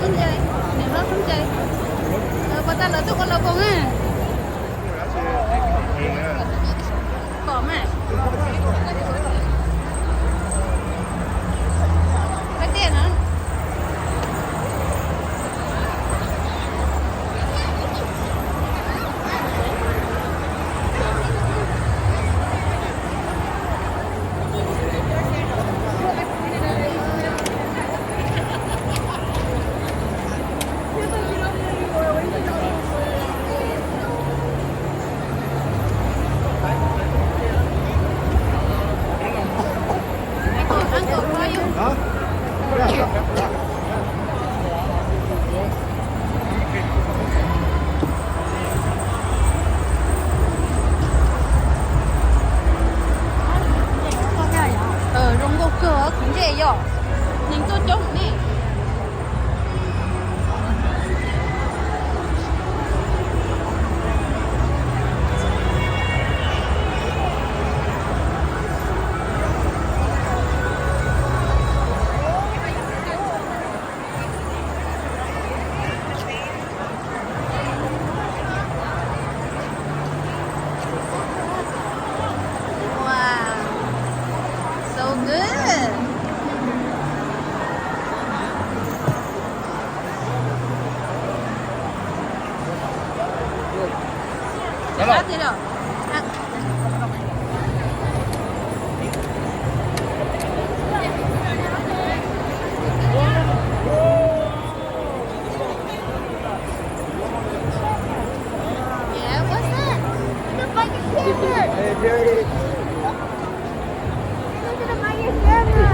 Niam hlob Xoob Ntxais, lawv puas tau lawv tuaj ua lawv koos na? Pom mas. Qab tiaj no. Zoo nkauj kawg, kuv ntse yog neeg tuaj coob ne. Wow, so good. Qab tiag los. Yeah, what's that? Look at the bike camera. Look at the bike camera.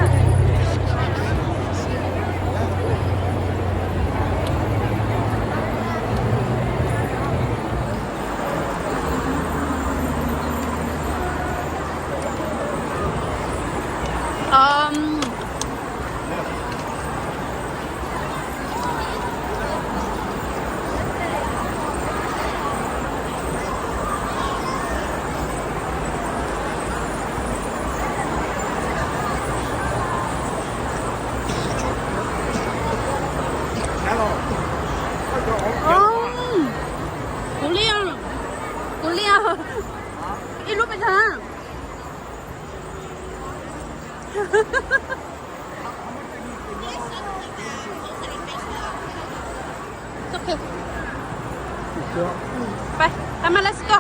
Um, Tus liaj, tus liaj, ib lub pes tsawg? Pais, pais mas, let's go.